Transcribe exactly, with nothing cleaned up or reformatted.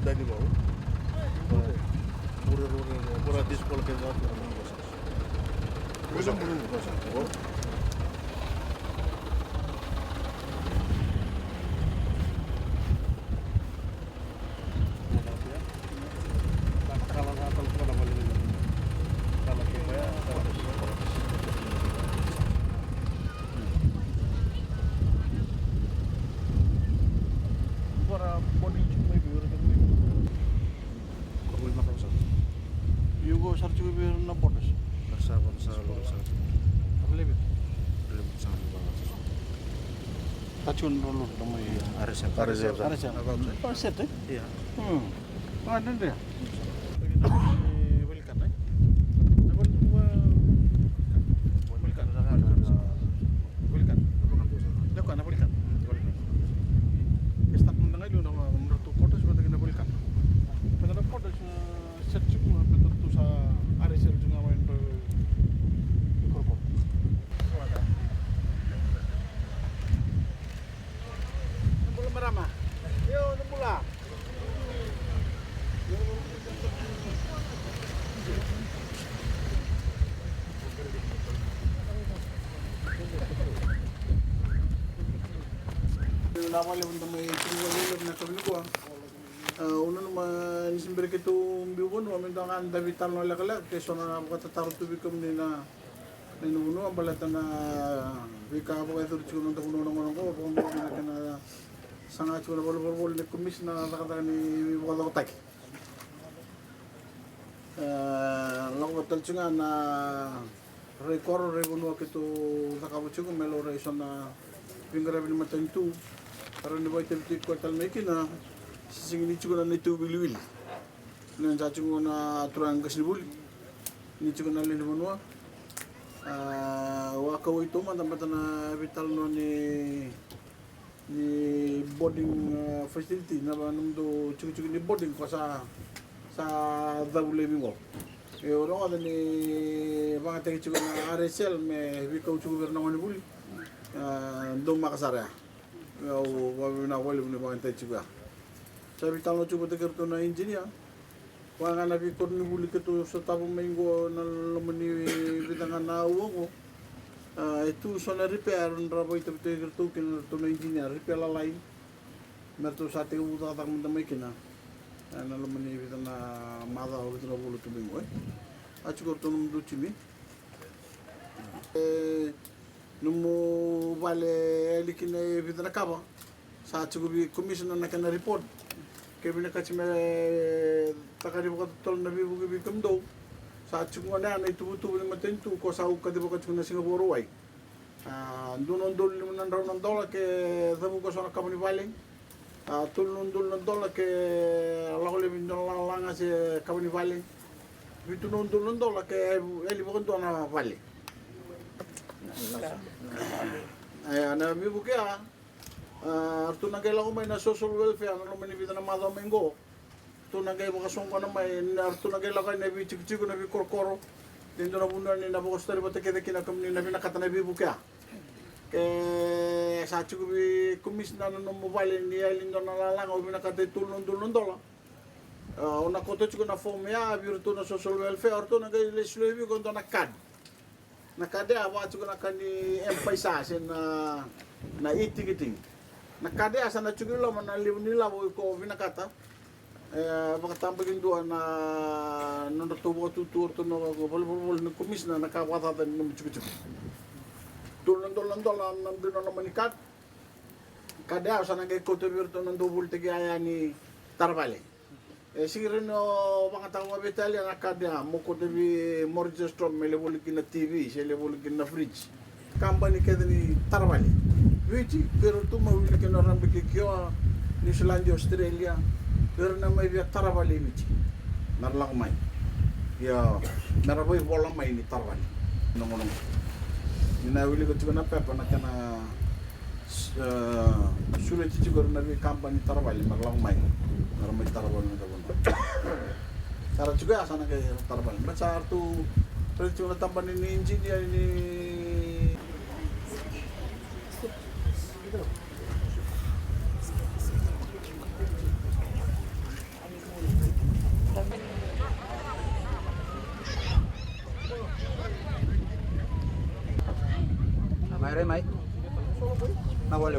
Dani vau. Bure, bure, bure, bure, this call ke vau. Io, qo sara tiko vei ira na borders. Sa va, sa va, sa va. Sa levu. Levu sa va. Sa tiko na lolo mai. Aresel. Aresel. Aresel. Aresel, e? Ia. Hmm. Vakadredre. Volikan, e? Na voli-, volikan. Volikan. Volikan. Dua na volikan. Volikan. Ke start mada ga i liu na, na nodratou quarters vata kei na volikan. Vata na quarters, e, set tiko ga me ratou sa aresel tiko ga mai na nodratou ikorokoro. Na bula marama. Io, na bula. Na vale vata mai tiko vale na ka nikua. A, au nanuma ni se bera keitou biu vanua me dua ga na veitalanoa lekaleka kei so na vakatataro tu vei kemuni na, na vanua baleta na veika vakayacori tiko na noda vanua na gauna oqo, vakabibi na kena saga tiko na valenivolavola ni komisi na cakacaka ni vakacokotaki. E, lako vata tale tiko ga na rai koro, rai vanua keitou cakava tiko me laurai so na veiqaravi ni matanitu. Ka rawa ni vakaitavi tiko koya tale mai kina, se sega ni tiko na neitou wiliwili. Ni sa tiko na turaga qasenivuli, ni tiko na lewe ni vanua. A, au a kauwai taumada baleta na veitalanoa ni ni boarding, a, facility, na va-, nomudou tikotiko ni boarding ko sa, sa cavu laivi qo. E, au rogoca ni vakayagataki tiko na R S L me veikau tiko vei ira na gonevuli. A, daumaka sara ya. Au vakavinavinaka vakalevu ni vakayagataki tiko ya. Sa veitalanoa tiko vata kei iratou na engineer. Vaka ga na veikoronivuli keitou sotava mai qo na loma ni vica ga na aua qo. A, e tu so na repair era vakaitavitaki iratou kina ratou na engineer, repair lalai. Me ratou sa tekivu cakacaka mada mai kina. E, na loma ni vica na macawa, vica na vula tu mai qo, e. A tiko ratou na nomudou timi. E, nomu vale e yali kina e vica na kava. Sa tiko vei Commissioner na kena report. Ke vinakati me caka ni vakatotolo na veivuke vei kemudou. Sa tiko gona ya na ituvatuva ni matanitu ko sa ukacivaka tiko na Siga Vakarauwai. A, dua na udolu lima na drau na dola ke cavuka so na kava ni vale. A, tolu na udolu na dola ke lako laivi dua na lagalaga se kava ni vale. Vitu na udolu na dola ke yali vakadua na vale. E, na veivuke ya. A, ratou na qai lako mai na social welfare na loma ni vica na macawa mai qo. Ratou na qai vakasoqona mai, na, ratou na qai lako yani na veitikotiko, na veikorokoro. Ni dua na vanua ni na vakasotari vata kece kina kemuni na vinakata na veivuke ya. Ke sa tiko vei Commissioner na nomu vale ni yali dua na lagalaga, au vinakata e tolu na udolu na dola. A, au na kauta tiko na form ya vei iratou na social welfare, o ratou na qai lai solia vei iko e dua na card. Na card ya vaka tiko na ka ni M-PAiSA se na, na e-ticketing. Na card ya sa na tiko i loma na levu ni ilavo iko vinakata. E, vakatabakidua na nodratou vakatutu o ratou na valenivolavola ni Commissioner na ka vakacaca ni nomu tikotiko. Tolu na dola, na dola na dua na loma ni card. Card ya sa na qai kauta vei iratou na dauvolitaki yaya ni tara vale. E sega ni rawa ni o vakayagataka vakaveitalia na card ya mo kauta vei Mortgage Store me lai voli kina na T V se lai voli kina na fridge. Kabani kece ni tara vale. Viti, vei ira tu mai wili kina Arabic, Kioa, Niusiladi, Australia. Vei ira na mai via tara vale i Viti, me ra lako mai. Ia, me ra vaivola mai ni tara vale. Noqonoqo. Ni na wilika tiko na pepa na kena S-, e, sureti tiko ira na veikabani tara vale me ra lako mai, me ra mai tara vale na ka vanua. Tara tiko ya sa na qai tara vale. Baleta sa ratou raica tiko na tabana ni injinia ni. Rai mai. Na wale.